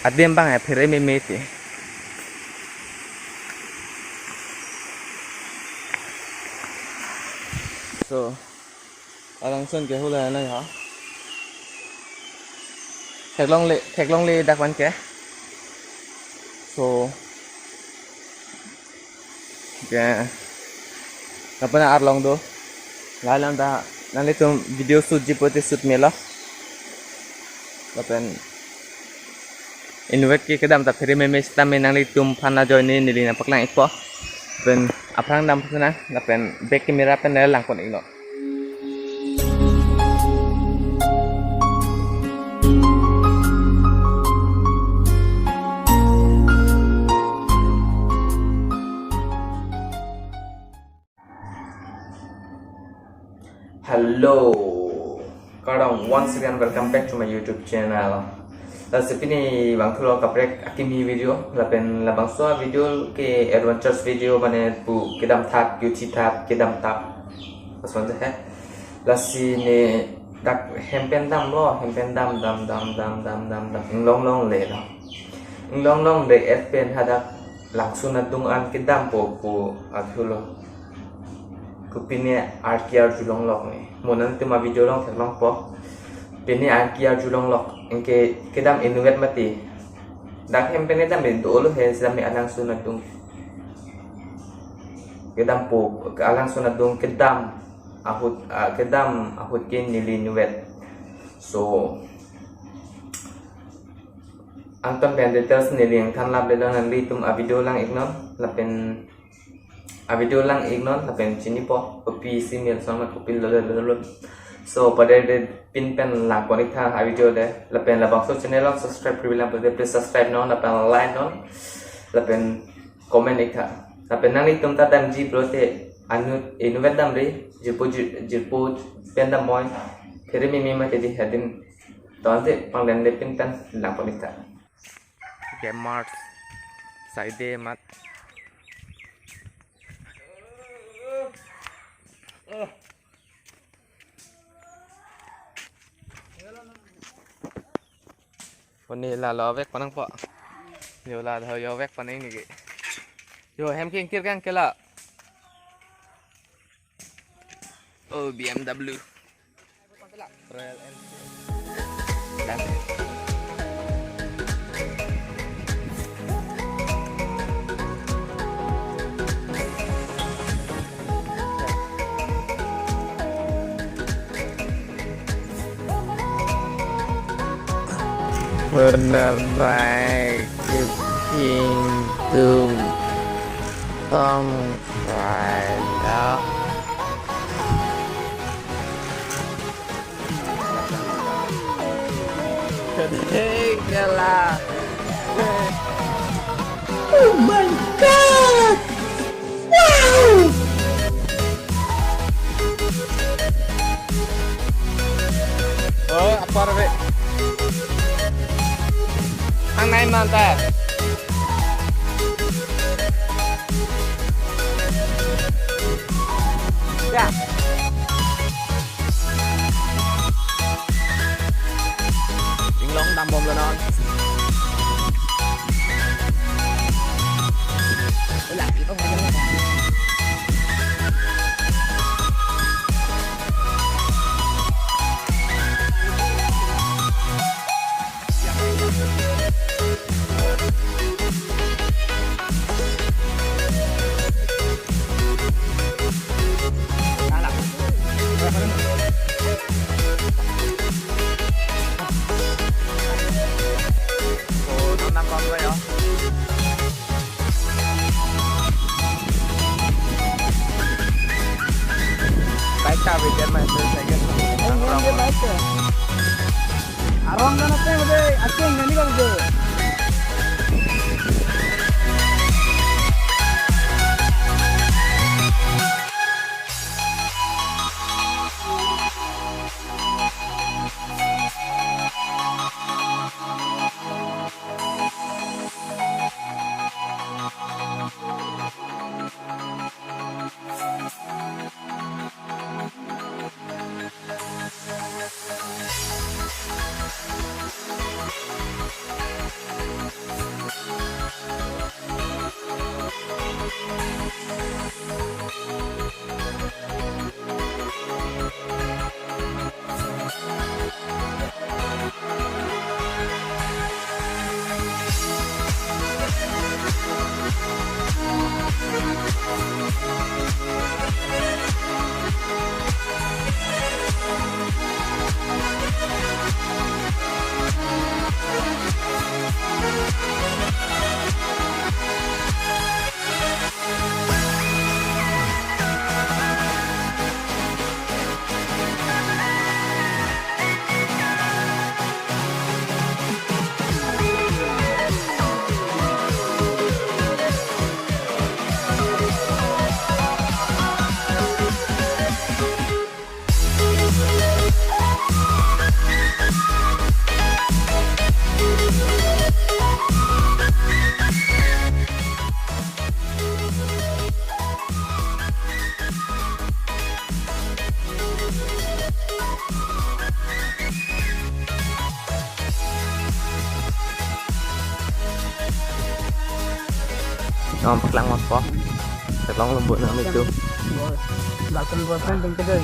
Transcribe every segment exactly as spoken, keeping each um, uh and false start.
Adim bang ya phere meme te. So, alangsun ke hula na ya. Theklongle, theklongle dak van ke. So, ya, apa na arlong do. Lalang ta nanglitum video shoot ji pote shoot melo. Lapen inutvet ke kedam ta phere meme sitame nanglitum aphan ajoine neli nangpaklang ikpo. Lapen aphrang dam phu nang, lapen back camera pen neli langpon iknon. Hello, kardom, once again welcome back to my YouTube channel. Lasi pini vangthulo kaprek akimi video, lapen labangso video ke adventures video, mane pu kedam thap, yuthi thap, kedam thap. Pas manja he. Lasi ne dak hem pen damlo, hem pen dam, dam, dam, inglong longle lo. Inglong longle-et pen hadak langsun adung an kedampo pu athulo. Pu pine arki arjulonglok ne. Mo nanglitum avideo along theklongpo. Pine arki arjulonglok. Anke kedam inutvet mati. Dak hem pen kedam dolo he, sitame alangsun adung kedampo, alangsun adung kedam ahut, ah, kedam ahut ke neli inutvet. So, angton pen details neli nangthan laplelo, nanglitum avideo lang iknon, lapen avideo lang iknon, lapen chinipo, kopi si mel son ma kopi lo lo lo lo. So, pada de pin pen langpon iktha avideo de, lapen labangso channel along subscribe kuri lang pute, please subscribe non, lapen like non, lapen comment iktha. Lapen nanglitum ta damji pulote anut inutvet damri, jirpo jir-, jirpo pen damnoi, phere meme mati di hadim. Tonte pangdam de pin pen langpon iktha. Game Mart. Side mat. Poni la lo vek panang po. Yo la do yo vek panang ni ke. Yo hem king kir kang kela. Oh, B M W. Royal Enfield. Dan. Benar baik, keeping to some kind of Hey, gala. Oh my God! Wow! Oh, apa, Rebe? Ang nai manta. Ya. Inglong dambomlo non. Ulang, ipong aja. Bike ta video main tu saya. Arong kan apa yang udah asing kan ni kan udah. Nangpaklang motpo. Kelong lo bu nang itu. Balkon boyfriend tingkede.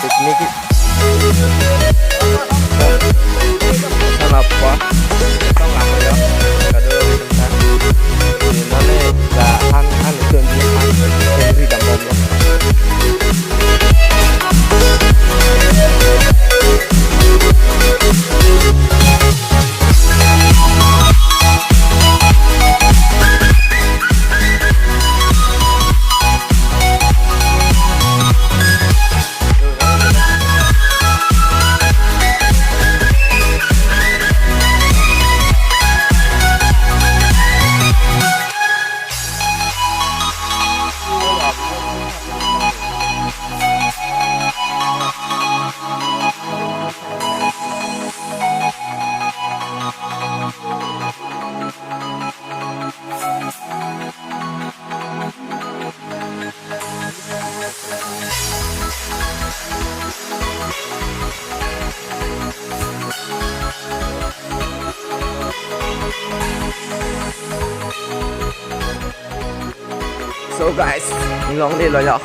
Picnic. Sana pa? Tong apa ya? Kado rinta. Nane la han han itu ni han Henry dambom lo. So guys, longle lo ya.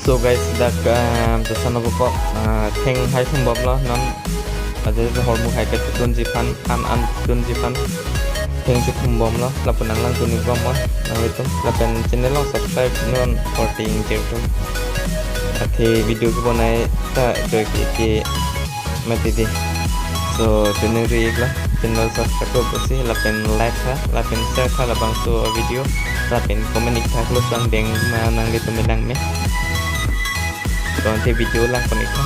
So guys, dak, um, ta sana bukok, uh, theng hai thum bomlo non. Aja hormu hai kachetongji aphan, an an chetongji aphan theng chethum bomlo. Lapu nanglang tuni bomlo nanglitum. Lapen channel along subscribe non korte ingjir atum. Athe video kebonai ta joike ke mati dei. So, tuni ri iklo, channel subscribe pusi, lapen like tha, lapen share tha labangso video. Lapen comment ik tha, close lang deng ma nanglitum lang me. Tangte video lang pon ik tha.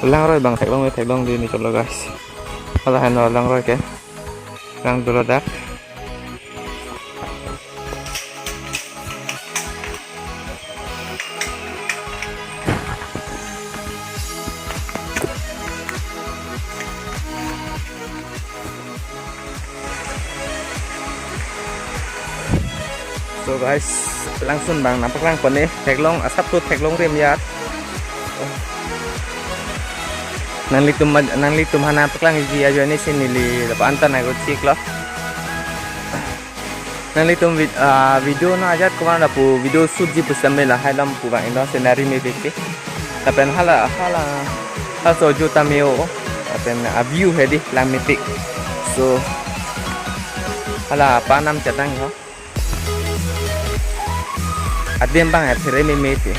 Langroi abang theklong, theklong di ni cholo guys. Hala heno langroi ke. Lang dolo dak. So guys, langsun abang nangpaklang pon e, theklong asap tu theklong rim yat. Nanglitum maj-, nanglitum ha nangpaklang ji ajoine si neli lapu-an ta nangkok chik lo. Nanglitum vid-, ah, video na ajat komat lapu video shoot ji pusitame lahai alam pu abang ino scenery mepik ke. Lapen hala, hala, halaso ajo ta me-o. Lapen a-view hedi lang mepik. So, hala panam chetang ho. Adim abang ya phere meme ti.